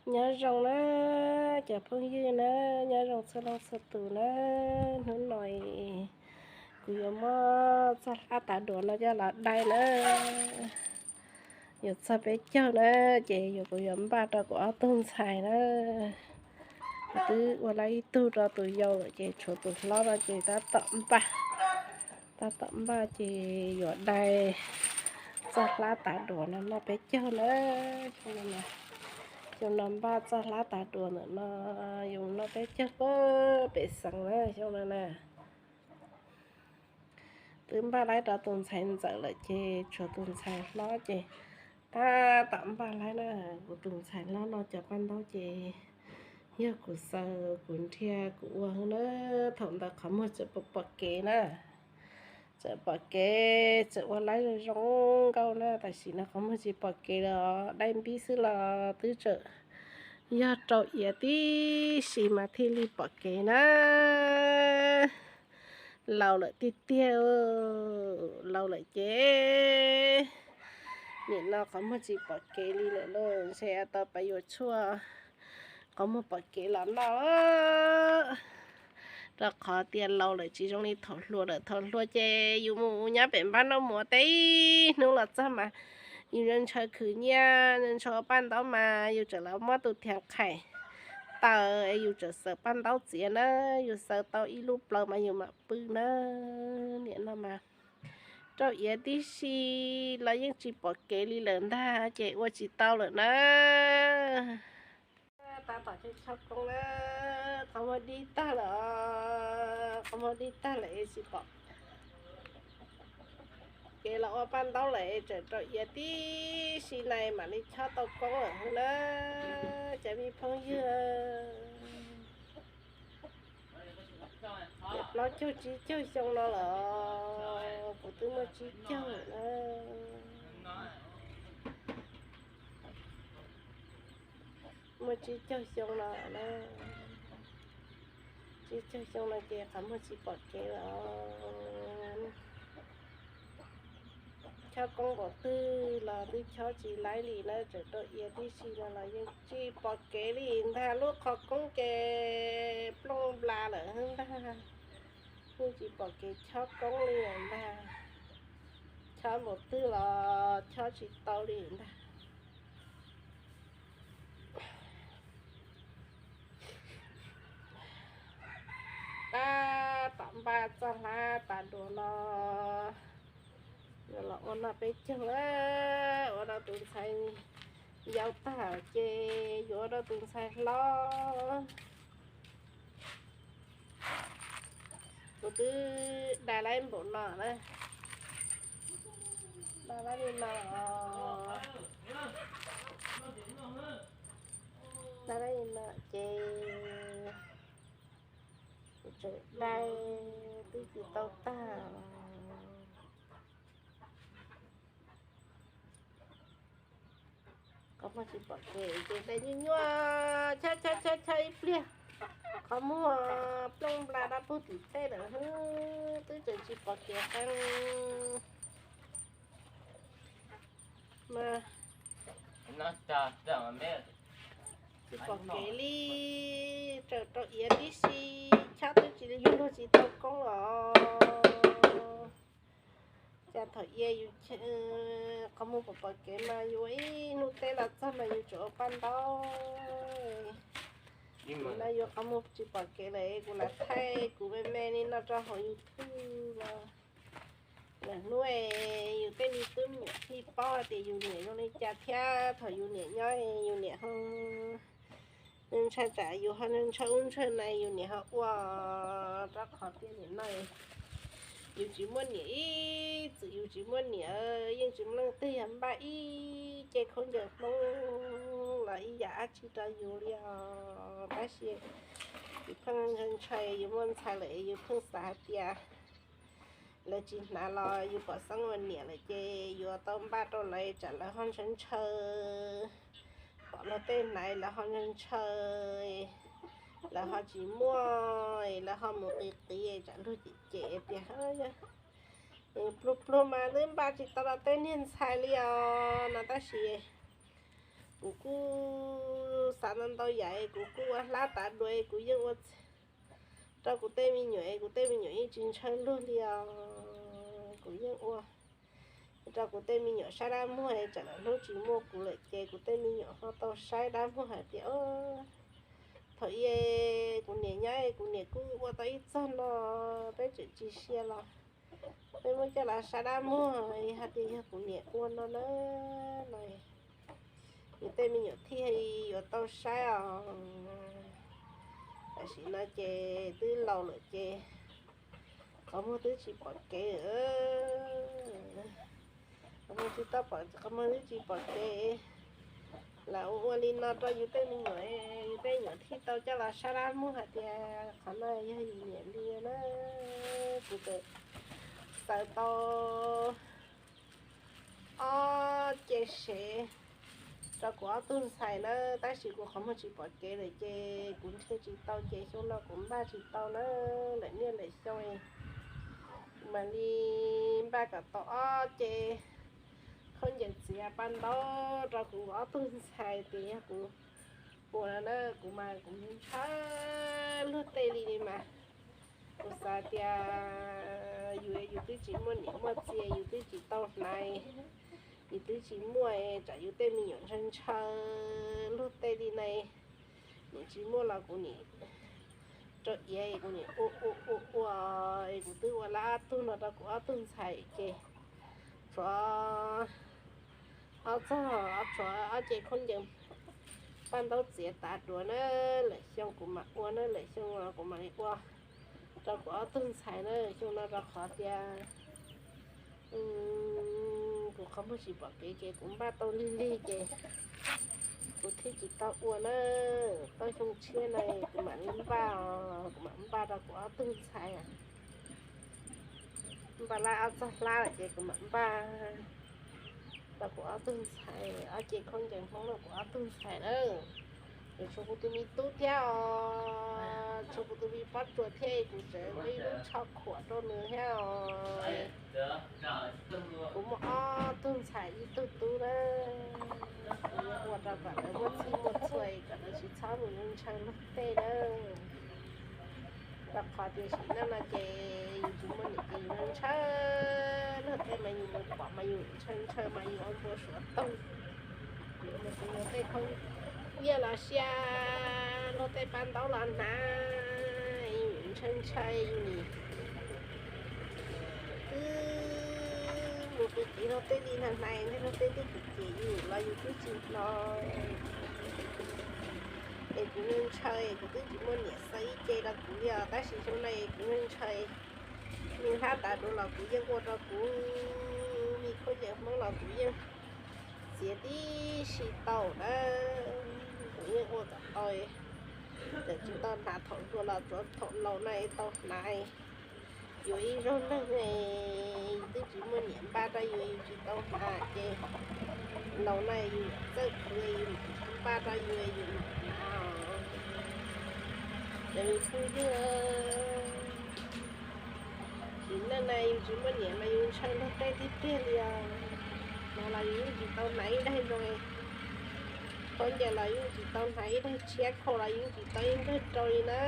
Nyob zoo na, cov phooj ywg na, nyob zoo txhua leej txhua tus na. Hnub no kuv yuav muab txoj hlab tav duav no coj los dai na. Yuav txog peb caug na, ces yuav kuv yuav npaj rau kuv ob tug ntxhais na. Kuv twb ua laj ib tug rau tus yau lawm ces tshuav tus hlob no ces tab tom npaj. Tab tom npaj ces yuav dai txoj hlab tav duav no noj peb caug na. Xyoo no npaj txoj hlab tav duav ntawm no yuav noj peb caug pem xeev na xyoo no na. Twb npaj laib rau tus ntxhais ntxawm lawm ces tshuav tus ntxhais hlob ces tab tom npaj laib na. Kuv tus ntxhais hlob no cov paj ntaub ces yog kuv xaws kuv nrhiav kuv ua na. Thaum ntawd qhov muag tseem pom kev na, tseem pom kev tseem ua laib zoo zoo nkauj na. Tam sim no qhov muag tsis pom kev lawm, dai npib xwb los twb tseem yog rau iav tib si mas thiaj li pom kev na. Laus lawm tiag tiag, laus lawm ces nim no qhov muag tsis pom kev li lawm lauj. Ntshe tau pab yuav tshuaj qhov muag pom kev los noj, rau qhov tias laus lawm tsis zoo li thaum hluas lawm. Thaum hluas ces yus mus nyob pem npab noj mov teb hnub los txog mas yus ntshaw khwv nyiaj, ntshaw paj ntaub mas yus tseem los muab tus thiav qhaim taws es yus tseem xaws paj ntaub txiav na. Yus xaws tau ib lub plaws mas yus mam pw na. Nim no mas rau iav tib si los yeej tsis pom kev li lawm ntag ces ua tsis tau lawm na. Tab tom chob koob na, qhov muag dib tag lawm, qhov muag dib tag lawm es tsis pom kev los ua paj ntaub lawm es tseem rau iav tib si na mam li chob tau koob lawm na. Cov me phooj ywg, plaub caug tsib caug xyoo no lawm, kuv twb muaj tsib caug lawm na. Muaj tsib caug xyoo no na, tsib caug xyoo no ces qhov muag tsis pom kev lawm. Chob koob npaum twg los twb chob tsis laib li na, tseem rau iav tib si no los yeej tsis pom kev li ntag. Lub qhov koob ces plooj nplas lawm ntag, yeej tsis pom kev chob koob li lawm ntag. Chob npaum twg los chob tsis tau li ntag. Tab tom npaj txoj hlab tav duav no yuav los ua noj peb caug, ua rau tus ntxhais yau tag ces yuav ua rau tus ntxhais hlob. Kuv twb dai laib npaum no na, dai laib li no, dai laib li no ces kuv tseem dai twb tsis tau tag. Qhov muag tsis pom kev ces dai nyuaj nyuaj, chob chob chob chob ib pliag, qhov muag plooj nplas rau puag tim tej lawm, twb tseem tsis pom kev qees. Tsis pom kev li, tseem rau iav tib si, chob twb tsis yug luag tsis tau koob los. Cas thaum iav yus qhov muag pom pom kev mas yus ib hnub teb los txog mas yus tseem ua paj ntaub. Nim no yus qhov muag tsis pom kev lawm, kuv lam thaij kuv me me li no rau hauv YouTube no. Lwm hnub yus tej me tub me nyuam thiaj paub hais tias yus niam zoo li cas thiab. Thaum yus niam nyob yus niam ho ntshaw tsam yus ho ntshaw ub ntshaw no yus niam ho ua, rau qhov tias nim no yus tsis muaj niam ib txwm yus tsis muaj niam, yeej tsis muaj leej twg yog npaj ib ce khaub ncaws poob los ib yam dab tsi rau yus li os. Tab sis yus pheej ntshaw ntshaw yus muaj ntxhais lawm yus pheej xav hais tias lawv tsis hnav los yus pom xeeb ua niam lawm ces yuav tau npaj rau lawv tsam lawv ho ntshaw ntshaw, pom luag tej hnav lawv ho ntshaw ntshaw, lawv ho tsis muaj, lawv ho mus qiv qiv tsam luag cem cem tias pluag pluag mas twb npaj tsis tau rau tej niag ntxhais li os no. Tab sis Kuv kuj xav ntau ntau yam, kuv kuj ua hlab tav duav, kuv yeej ua rau kuv tej me nyuam, kuv tej me nyuam yeej tsis ntshaw luag li os. Kuv yeej ua rau kuv tej me nyuam saib dab muag, tsam lawm hnub tsis muaj kuv lawm ces kuv tej me nyuam ho tau saib dab muag hais tias, thaum i kuv niam nyob kuv niam kuj ua tau ib txog no, peb tseem tsis sia los peb muab coj los saib dab muag hais tias yog kuv niam ua no na. No yus tej me nyuam thiaj yuav tau saib os. Tam sim no ces twb laus lawm ces qhov muag twb tsis pom kev, qhov muag twb tsis pom kev. Lam ua ua li no rau yus tej me nyuam, yus tej me nyuam thiaj tau coj los saib dab muag hais tias qhov no yog yus niam li na. Kuv txawm xaws tau ob ce sev rau kuv ob tug ntxhais na, tab sis kuv qhov muag tsis pom kev lawm ces kuv nrhiav tsis tau ces xyoo no kuv npaj tsis tau na. Lawm niaj lawm xyoo kuv mam li npaj kom tau ob ce khaub ncaws txiav paj ntaub rau kuv ob tug ntxhais tias yog kuv ua no na, kuv mas kuv ntshaw luag tej li li mas. Kuv xav tias yus, yus twb tsis muaj niam muaj txiv, yus twb tsis tau hnav, yus twb tsis muaj, tsam yus tej me nyuam ntshaw ntshaw luag tej li na. Nim tsis muaj los kuv nim rau iav, kuv nim ua ua ua ua, es kuv twb ua lawm ob tug no rau kuv ob tug ntxhais ces tshuav ob txog, tshuav ob ce khaub ncaws paj ntaub txiav tav duav na. Lawm xyoo kuv mam ua na, lawm xyoo kuv mam li ua rau kuv ob tug ntxhais na. Xyoo no rau qhov tias kuv qhov muag tsis pom kev ces kuv npaj tau lig lig ces kuv thiaj tsis tau ua na. Tau xyoo tshiab no kuv mam li npaj, kuv mam npaj rau kuv ob tug ntxhais. Npaj lawm ob txog hlab lawm ces kuv mam npaj rau kuv ob tug ntxhais, ob ce khaub ncaws Hmoob rau kuv ob tug ntxhais na. Ces tshuav kuv tus me tub thiab os, tshuav kuv tus me pob tsuas thiab, kuv tseem muaj ib lub tsho khuam rau nws thiab os. Kuv muaj ob tug ntxhais ib tug tub na. Kuv yuav ua rau kom lawv muaj txhij muaj txhua, kom lawv tsis txhob mus ntshaw luag tej na. Rau qhov tiam sim neej no ces yus tsis muaj niam ces yus ntshaw luag tej mas yus mus pom mas yus ntshaw ntshaw mas yus ua npua suav toog. Yus mus kuv luag tej khaub ncaws los sia, luag tej paj ntaub los hnav, yus ntshaw ntshaw yus nim twb mus kuv tiv luag tej li hnav hnav, luag tej twb cem cem yus los yus twb tsis hnov. Es kuv ntshaw, kuv twb tsis muaj niam xaws ib ce rau kuv li os, tab sis xyoo no kuv ntshaw, me hlab tav duav los kuv yeej ua rau kuv, me khaub ncaws Hmoob los kuv yeej txiav tib si tau na. Kuv yeej ua kom tau, txawm tsis tau hnav thaum hluas los tsuav thaum laus no tau hnav. Yus ib zaug neeg twb tsis muaj niam npaj rau yus, yus tsis tau hnav ces laus no yus txawj khwv, yus npaj rau yus, yus mam hnav os. Cov me phooj ywg, sim neej no yus tsis muaj niam mas yus ntshaw luag tej tiag tiag li os. Hnav los yus yeej tsis tau hnav ib daig zoo, khaub ncaws los yus yeej tsis tau hnav ib daig tshiab, khau los yus yeej tsis tau ib nkawg rau li na.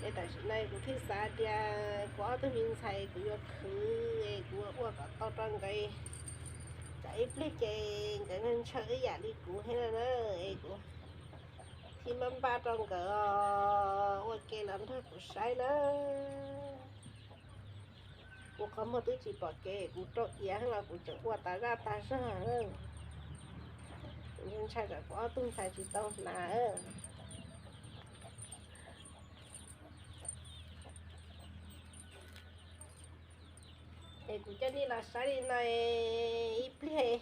Es tam sim no kuv thiaj xav tias kuv ob tug me ntxhais kuv yuav khwv, kuv ua kom tau rau nkawd, tsam ib pliag ces nkawd ntshaw ib yam li kuv thiab na. Es kuv thiaj maj npaj rau nkawd ua ke los nrog kuv saib na. Kuv qhov muag twb tsis pom kev, kuv rau iav los kuv tseem ua tas zaj tas zog. Kuv ntshai tsam kuv ob tug ntxhais tsis tau hnav. Es kuv coj nej los saib li no, ib pliag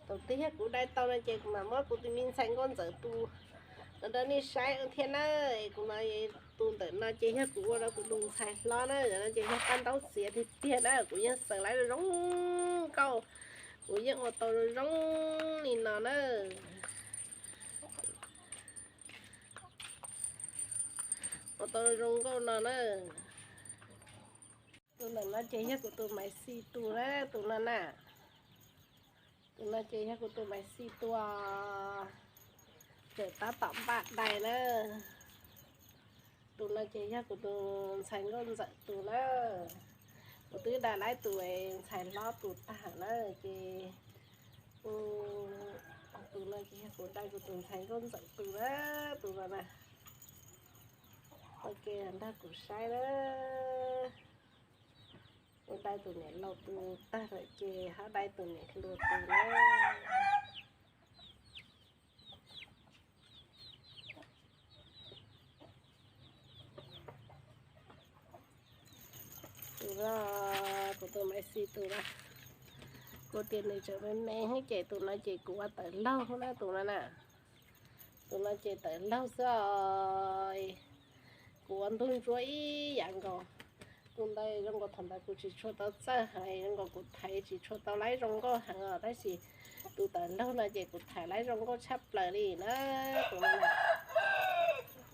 thaum twg yog kuv dai tau no ces kuv mam muab kuv tus me ntxhais nkauj ntxawm tus no rau nej saib thiab na. Kuv no, tus ntawm no ces yog kuv ua rau kuv tus ntxhais hlob na, no ces yog paj ntaub txiav tiag tiag na, kuv yeej xaws lawv zoo nkauj, kuv yeej ua tau zoo li no na. Ua tau zoo nkauj no na. Tus ntawm no ces yog kuv tus Maiv Xis tus na, tus no na. Tus no ces yog kuv tus Maiv Xis tus, tseem tab tom npaj dai na. Tus no ces yog kuv tus ntxhais Nkauj Ntxawm tus na. Kuv twb dai laib tus ntxhais hlob tus tag na ces, tus no ces yog kuv dai kuv tus ntxhais Nkauj Ntxawm tus na, tus no na. Ok, nrog kuv saib na. Kuv dai tus niam laus tus tag lawm ces ho dai tus niam hluas tus na. Tus no, kuv tus Maiv Xis tus na, kuv tias nws tseem me me thiab ces tus no ces kuv ua tawm laug na tus no na. Tus no ces tawm laug xwb os. Kuv ua ntuj ntsuab ib yam nkaus. Tus ntawd zoo nkaus thaum ntawd kuv tsis tshua tau txawj heev, zoo nkaus kuv thaiv tsis tshua tau laib zoo nkauj heev os, tab sis tus tawm laug no ces kuv thaiv laib zoo nkauj tshaj plaws li na. Tus no,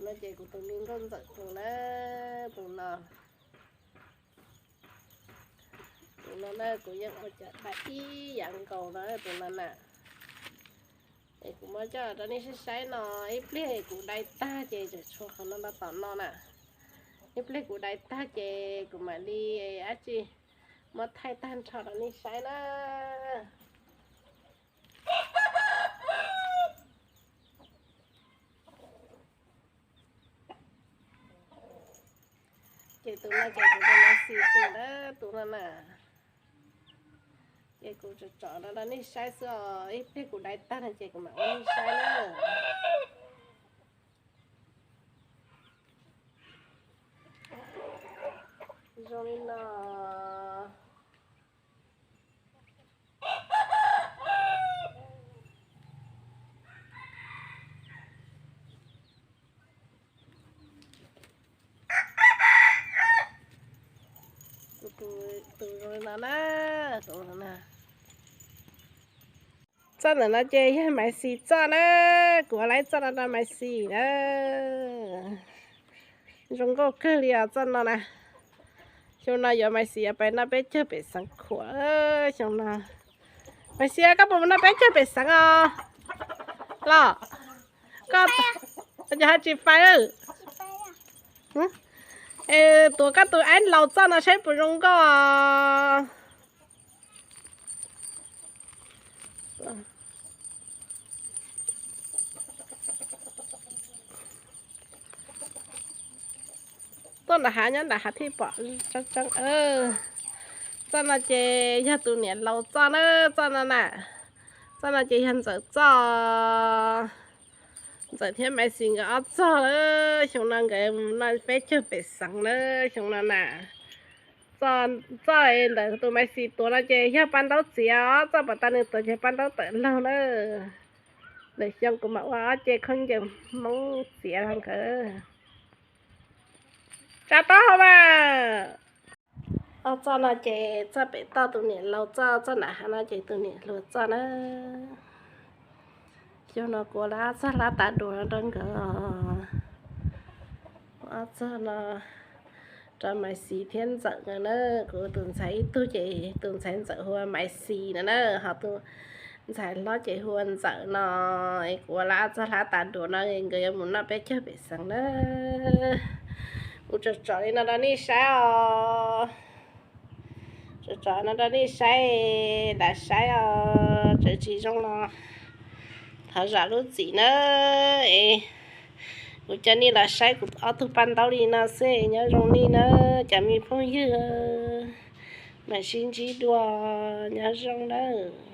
no ces kuv tus me Nkauj Ntxawm tus na, tus no. Tus no na kuv yeej ua cov dai ib yam nkaus no tus no na. Es kuv muab coj rau nej saib saib no, ib pliag kuv dai tag ces tseem tshuav qhov no rau tom no na. Ib pliag kuv dai tag ces kuv mam li dab tsi muab thaij tag nrho rau nej saib na. Ces tus no ces kuv tus Maiv Xis tus na, tus no na. Ces kuv tsom tsom no rau nej saib xwb os, ib pliag kuv dai tag no ces kuv mam ua nej saib na. Zoo li no. Tus zoo li no na, tus no na. Txoj ntawm no ces yog Maiv Xis txoj na, kuv ua laib txoj no rau Maiv Xis na. Zoo nkauj kawg li os txoj no na. Xyoo no yuav Maiv Xis yuav pais noj peb caug pem xeev khuam xyoo no. Maiv Xis, koj puas mus noj peb caug pem xeev os? Los, koj, koj cov ho tsis pais. Tuav koj tus aib laus txoj no saib puas zoo nkauj. Tuaj nram hav, nyob nram hav thiaj pom tseeb tseeb. Txoj no ces yog tus niam laus txoj na, txoj no na. Txoj no ces yog Ntxawm txoj. Ntxawm thiab Maiv Xis nkawd ob txoj lawm, xyoo no nkawd mus noj peb caug pem xeev na, xyoo no na. Txoj ntawm tus Maiv Xis tuav no ces yog paj ntaub txiav os, txoj pom tas nws tuav ces paj ntaub tawm laug na. Lwm xyoo kuv mam ua ob ce khaub ncaws Hmoob txiav rau nkawd. Tsa taub hau mas. Ob txoj no ces txoj pem toj tus niam laus txoj, txoj nram hav no ces tus niam hluas txoj na. Xyoo no kuv ua ob txoj hlab tav duav no rau nkawd. Ob txoj no rau Maiv Xis thiab Ntxawm nkawd na. Kuv tus ntxhais ib tug ces tus ntxhais ntxawm hu ua Maiv Xis no na, ho tus ntxhais hlob ces hu ua Ntxawm no. Kuv ua ob txoj hlab tav duav no nkawd yuav mus noj peb caug pem xeev na. Kuv tsom tsom li no rau nej saib os. Tsom tsom no rau nej saib, lam saib os, tseem tsis zoo los thov zam lub txim na. Es kuv coj nej los saib kuv ob tug paj ntaub li no xwb, nyob zoo nej na cov me phooj ywg. Mam sib ntsib dua, nyob zoo nawb.